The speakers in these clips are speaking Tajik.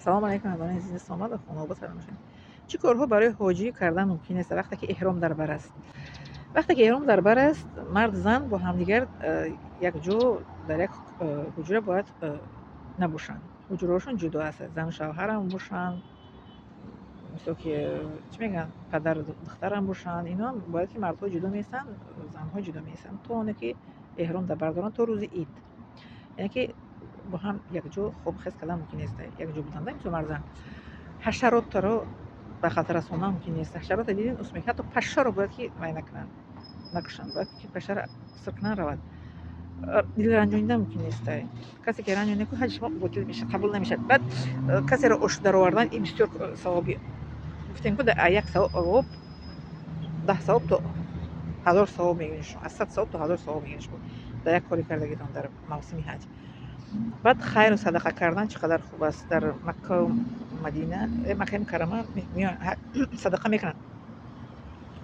Салому алайкум, ҳамроҳони азиз, омад хонобод салом. Чӣ корҳо барои ҳоҷӣ кардан мумкин нест, вақте ки эҳром дар бар аст? Вақте ки эҳром дар бар аст, мард, зан бо ҳамдигар якҷо дар як ҳуҷра бояд набошанд. Ҳуҷраҳошон ҷудо аст. Зану шавҳарам бошанд, мисол ки, чӣ мегӯянд, падару духтарам бошанд, иноам бояд ки мардҳо ҷудо меистанд, занҳо ҷудо меистанд, то оне ки эҳром дар бар доранд, то рӯзи ид. Яъне ки бо ҳам якҷо хобхез кардан мумкин нест, якҷо будан, мисол мард, зан. Ҳашаротро ба хатар расондан мумкин нест. Ҳашаротро дидин, ус мекунад, ҳатто пашшаро бояд ки вай накунанд, накушанд, бояд ки пашшаро сир кунанд, равад. Дилранҷонидан мумкин нест. Касе ки ранҷонида ку, ҳаҷи шумо ботил мешавад, қабул намешавад. Баъд касеро ош даровардан, ин бисёр савоби, гуфтем ку, як савоб, 10 савоб то 1000 савоб мегиред шумо, аз 100 савоб то 1000 савоб мегиред шумо дар як кори кардагитон дар мавсими ҳаҷ. Баъд хайру садақа кардан чӣ қадар хуб аст. Дар Маккау Мадина, Маккаи Мукаррама садақа мекунанд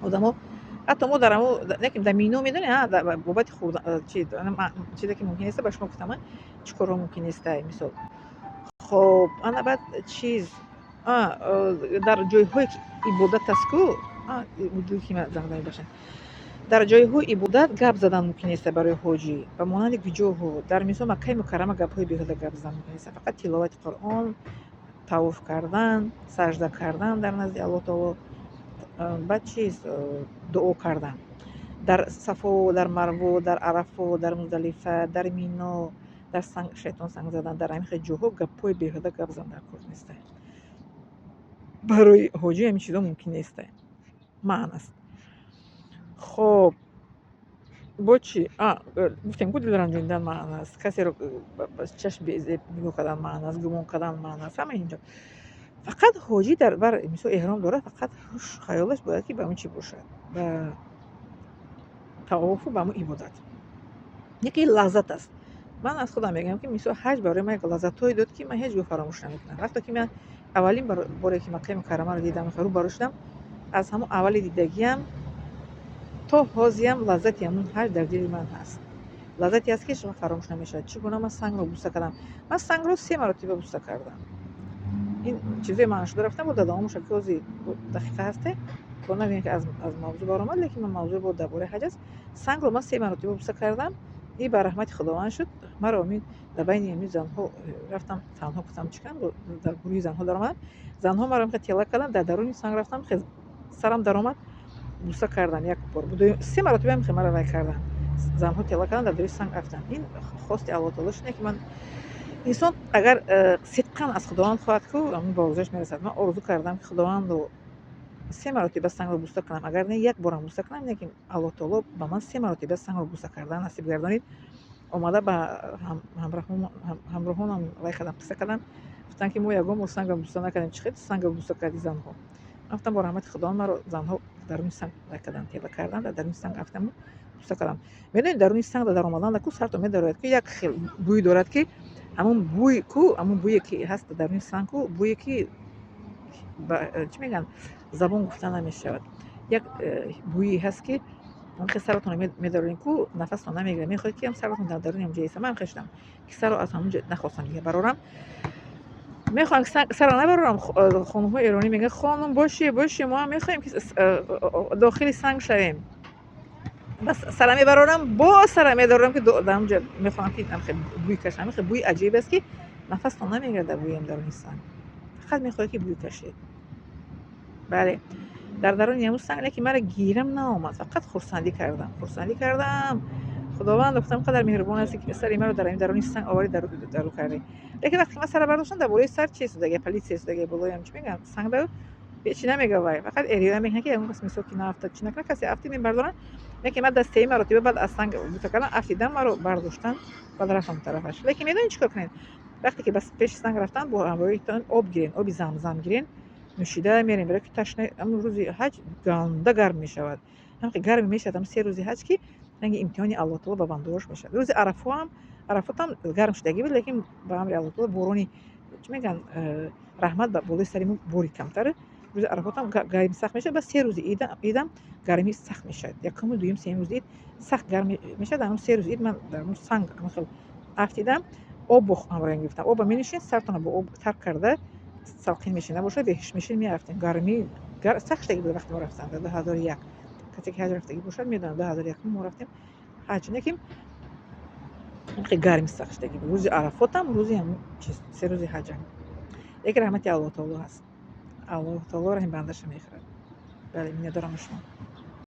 одамо. Ҳатто мо дар амо лекин дар Мино, медонед, бобати хурда чизе ки мумкин неста, ба шумо гуфтам, чӣ корҳо мумкин неста, мисол. Хоб, ана баъд чиз, дар ҷойҳое ки ибодат аст ку, мебахшед, дар ҷойҳои ибодат гап задан мумкин неста барои ҳоҷӣ, ба монанди куҷоҳо? Дар мисол Маккаи Мукаррама гапҳои беҳуда гап задан мумкин неста, фақат тиловати Қуръон, тавоф кардан, сажда кардан дар назди Аллоҳ таоло, баъд чиз, дуо кардан. Дар Сафо, дар Марво, дар Арафо, дар Муздалифа, дар Мино, дар санг, шайтон санг задан, дар ҳамин хел ҷоҳо гапҳои беҳуда гап задан дар кор неста. Барои ҳоҷӣ ҳамин чизо мумкин неста, маън аст. Хоб, бо чӣ? Гуфтем ку, дилранҷонидан маън аст, касеро ба чашм безеб нигоҳ кардан маън аст, гумон кардан маън аст, ҳама инҷо. Фақат ҳоҷӣ дар бар мисол эҳром дорад, фақат ҳуш хаёлаш бояд ки ба он чӣ бошад, ба тавофу ба ҳамун ибодат. Яке лаззат аст. Ман аз худам мегӯям, ки мисол ҳаҷ барои ман як лаззатҳое дод, ки ман ҳеҷ гоҳ фаромӯш намекунам. Вақте ки ман аввалин боре ки Маккаи Мукаррамаро дидам, рӯбарӯ шудам, аз ҳамон аввали дидагиам то ҳозиам лаззати ҳамун ҳаҷ дар дили ман ҳаст. Лаззате аст, ки ҳеҷ вақт фаромӯш намешавад. Чӣ гуна ман сангро буса кардам? Ман сангро се маротиба буса кардам. Ин чизое маъншуда рафтам, бо дадоамоша ки ҳози дақиқа ҳасте, бо нагӯем, ки аз мавзӯъ баромад, лекин ман мавзӯъ бо дар бораи ҳаҷ аст. Сангро ман се маротиба буса кардам, и ба раҳмати Худованд шуд. Маро ҳамин дар байни ҳамин занҳо рафтам, танҳо гуфтам, чӣ кардам, дар гурӯҳи занҳо даромадам, занҳо маро тела карданд, дар даруни санг рафтам, сарам даромад, буса кардам як бор, се маротиба ҳам маро вай карданд, занҳо тела карданд, дар даруни санг рафтам. Ин хости Аллоҳ таоло шуд, ки ман инсон агар сидқан аз Худованд хоҳад ку, ҳамин ба орзуяш мерасад. Ман орзу кардам, ки Худовандо, се маротиба сангро буса кунам, агар не, як борам буса кунам, лекин Аллоҳ таоло ба ман се маротиба сангро буса кардан насиб гардонид. Омада ба ҳамроҳонам вай кардам, қисса кардам, гуфтанд, ки мо ягон бор сангро буса накардем, чӣ хел сангро буса карди занҳо? Ман гуфтам, бо раҳмати Худованд маро занҳо даруни санг вай карданд, тела карданд, дар даруни санг рафтаму буса кардам. Медонед, даруни санг даромадан ку сартон медарояд ку, як хел бӯй дорад, ки ҳамун бӯй ку, ҳамун бӯе ки ҳаст дар даруни санг ку, бӯе ки, чӣ мегӯянд, забон гуфта намешавад. Як бӯе ҳаст, ки ҳамхел саратонро медарорем ку, нафастон намегирад, мехоҳед, ки ҳам саратон дар даруни ҳамҷо иста. Ман ҳамхел шудам, ки сарро аз ҳамунҷо нахостам дига барорам. Мехоҳам, ки сарро набарорам. Хонумҳои эронӣ мегӯянд: «Хонум, боши, боши, мо ҳам мехоҳем, ки дохили санг шавем». Бас сара мебарорам, боз сара медарорам, ки дар ҳамунҷо мехоҳам, ки ҳамхел бӯй кашам. Ҳамхел бӯи аҷиб аст, ки нафастон намегирад дар бӯям даруни санг, фақат мехоҳед, ки бӯй кашед. Бале, дар даруни ҳамун санг, лекин мара гирам наомад, фақат хурсандӣ кардам, хурсандӣ кардам. Худованд, гуфтам, қадар меҳрубон ҳастӣ, ки сари маро дар ҳамин даруни санг оварӣ, дару кардӣ. Лекин вақте ки ман сара бардоштам, дар болои сар чи истодаги, полиция истодаги болоям, чӣ мегӯянд, санг дар ҳечи намега вай, фақат эриёя мекунад, ки ягон кас мисол ки наафтад, чӣ накунад, касе афтид, мебардоранд. Лекин ман дар сеюм маротиба баъд аз санг буса кардан афтидам, маро бардоштанд, баъд рафтам тарафаш. Лекин медонед, чӣ кор кунед? Вақте ки ба пеши санг рафтан, бо ҳамроҳитон об гирен, оби замзам гирен, нӯшида мерем, барои ки ташна. Ҳамун рӯзи ҳаҷ ганда гарм мешавад, ҳамхел гарме мешавад ҳам 3 рӯзи ҳаҷ, ки ранги имтиҳони Аллоҳ таоло ба бандагош мешавад. Рӯзи Арафоам, Арафотам гарм шудагӣ буд, лекин ба амри Аллоҳ таоло борони, чӣ мегӯянд, раҳмат ба болои сари мо борид камтар. Рӯзи Арафотам гарми сахт мешавад, баъд 3 рӯзи идам гармӣ сахт мешавад. Якуму, дуюм, сеюм рӯзи ид сахт гарм мешавад. Ҳамун 3 рӯзи ид ман дар ҳамун санг ҳамон хел афтидам, об бо ҳамроҳам гирифтам. Оба менӯшед, сартонро бо об тар карда. Салқин мешин набошад, беҳиш мешин, мерафтем. Гармӣ сахт шудагӣ буд вақте мо рафтам дар 2001. Касе ки ҳаҷ рафтагӣ бошад, медонад, 2001 мо рафтем ҳаҷ, не ки хеле гарми сахт шудагӣ буд. Рӯзи Арафотам, рӯзи ҳамун чиз, 3 рӯзи ҳаҷа. Яке раҳмати Аллоҳ таоло ҳаст. Аллоҳ таоло раҳми бандаша мехӯрад. Бале, миннатдорам шумо.